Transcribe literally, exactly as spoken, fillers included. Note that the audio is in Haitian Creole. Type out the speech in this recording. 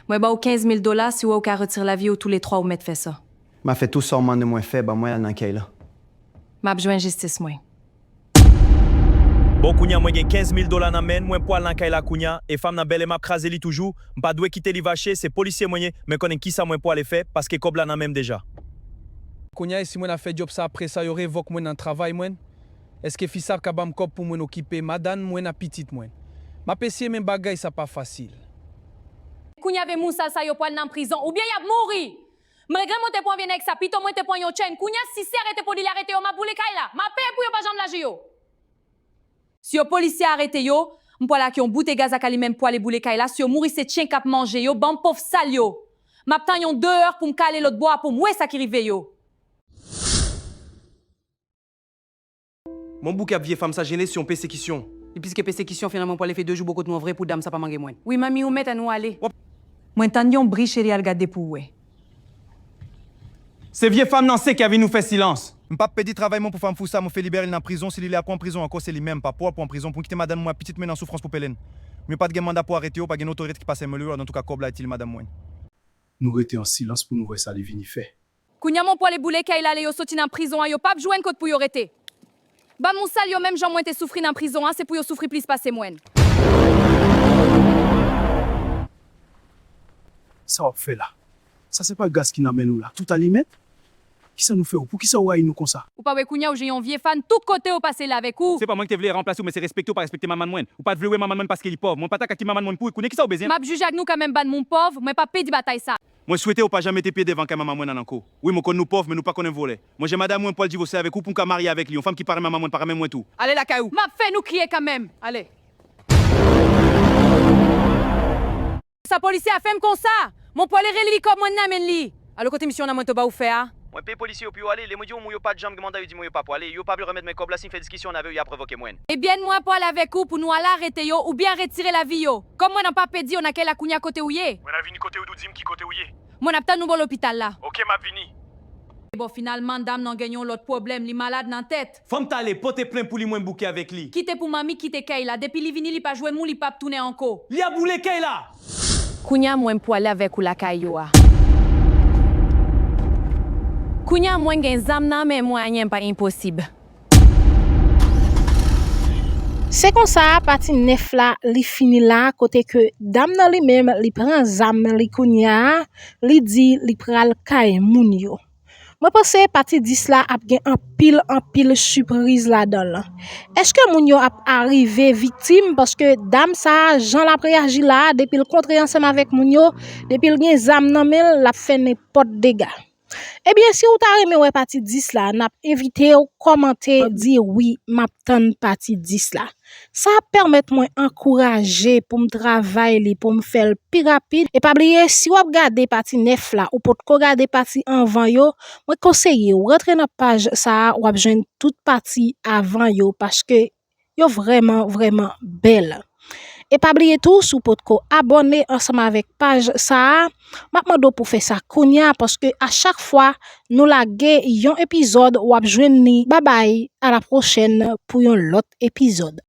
Mwen ba w kenz mil dola, si w wè w ka retire lavi yo toulètwa, w mèt fè sa. M a fè tou sa w mande mwen fè, ban mwen al nan kay la. M ap jwenn jistis mwen. Bon, kounya mwen gen kenz mil dola nan men m, mwen pwal nan kay la kounya, e fanm nan bèlè m ap kraze li toujou, m pa dwe kite li vache, se polisye mwen ye, men konnen kisa mwen pwale fè, paske kòb la nan men m deja. Kounya e si mwen ap fè djòb sa apre sa yo revòk mwen nan travay mwen? Èske fi sa ap ka ban m kòb pou mwen okipe madanm mwen ak pitit mwen? M ap eseye men bagay sa pa fasil. Kounya vye moun sal sa yo pwal nan prizon oubyen y ap mouri! M regrè mwen te pran vye nèg sa, pito mwen te pran yon tchèn, kounya si se arete pou li l arete yo m ap boule kay la, m ap peye pou yo pa janm lage yo. Si yo polisye arete yo, m pwale ak yon boute gaz ak alimen m pwale boule kay la, si yo mouri se tchyen k ap manje yo, ban m pòv sal yo. M ap tann yon de è pou m ka ale lòt bò a pou m wè sa ki rive yo. Mon bouke ap vye fanm sa jennen se yon pesekisyon. Li plis ke pesekisyon, finalman mwen pwale fè de jou bò kot nou an vre pou dam sa pa mange mwen. Wi manmi ou mèt ann ou ale. Mwen tann yon bri cheri al gade pou w wè. Se vye fanm nan se k a vin ou fè silans. M pap pedi travay mwen pou fanm fou sa mwen fè libere l nan prizon si li lè a pran prizon ankò se li menm pap wè pran prizon pou m kite madanm mwen ak pitit mwen nan soufrans pou pelen m yo pat gen manda pou arete yo pa gen otorite ki pase mwen lòd antouka kòb la itil madanm mwen. Nou rete an silans pou nou wè sa li vini fè. Kounya mwen pwale boule kay la lè yo soti nan prizon an yo pap jwenn kot pou yo rete. Ban m ou sal yo menm jan mwen te soufri nan prizon an se pou yo soufri plis pase mwen. Sa w ap fè la? Sa se pa gaz ki nan men nou la? Tout alimèt? Kisa nou fè w? Poukisa w rayi nou konsa? Ou pa wè kounya ou jwenn yon vye fanm tout kote ou pase l avèk ou. Se pa mwen ki te vle ranplase w men se respekte w pa respekte manman mwen. Ou pa t vle wè manman mwen paske li pòv. Mwen pa ta ka kite manman mwen pou ou. Kounye kisa w bezwen? M ap jije ak nou kanmenm bann moun pòv, mwen p ap pedi batay sa. Mwen swete w pa janm mete pye devan kay manman mwen nan ankò. Wi mwen konn nou pòv men nou pa konnen vòlè. Mwen jan madanm mwen pwal divòse avèk ou pou m ka marye avèk li yon fanm ki pa renmen manman mwen pa renmen mwen tou. Ale lakay ou. M ap fè nou kriye kanmenm. Ale. Sa polisye a fè m konsa! Mwen pwale rele li kòb mwen nan men li! Alo kote misye an nan mwen to ba ou fè a? Mwen peye polisye yo pou yo ale, lè mwen di yon moun yo pa t janm gen manda yo di mwen yo pa pwale, yo pa vle remèt mwen kòb la si m fè diskisyon avè yo y ap revoke mwen. Ebyen mwen pwale avèk ou pou nou al arete yo oubyen retire lavi yo. Kòb mwen an pa pedi yo nan kay la kounya kote ou ye? Mwen a vini kote ou di m ki kote ou ye. Mwen ap tann ou bò lopital la. Oke m ap vini. Ebò finalman dam nan gen yon lòt pwoblèm li malad nan tèt. Fanm t ale pote plent pou li mwen bouke avèk li. Kite pou manmi kite kay la depi li vini li pa jwenn ou li p ap tounen ankò. Li ap boule kay la. Kounya mwen m pwale avèk ou lakay yo a. Kounya mwen gen zam nan men mwen anyen pa enposib. Se konsa pati nèf la li fini la kote ke dam nan li menm li pran zam li kounya li di li pral kay moun yo. Mwen panse pati dis la ap gen anpil anpil sipriz ladan l. Èske moun yo ap arive viktim paske dam sa jan l ap reyaji la depi l kontre ansanm avèk moun yo, depi l gen zam nan men l l ap fè nenpòt dega. Ebyen si w ta renmen wè pati dis la n ap envite w kòmante di wi m ap tann pati dis la. Sa ap pèmèt mwen ankouraje pou m travay li pou m fè l pi rapid e pa bliye si w ap gade pati nèf la ou potko gade pati anvan yo mwen konseye w rantre nan paj sa a w ap jwenn tout pati avan yo paske yo vrèman vrèman bèl. E pa bliye tou si w potko abòne ansanm avèk paj sa a, m ap mande w pou fè sa kounya paske a chak fwa nou lage yon epizòd w ap jwenn li. Babay a la pwochèn pou yon lòt epizòd.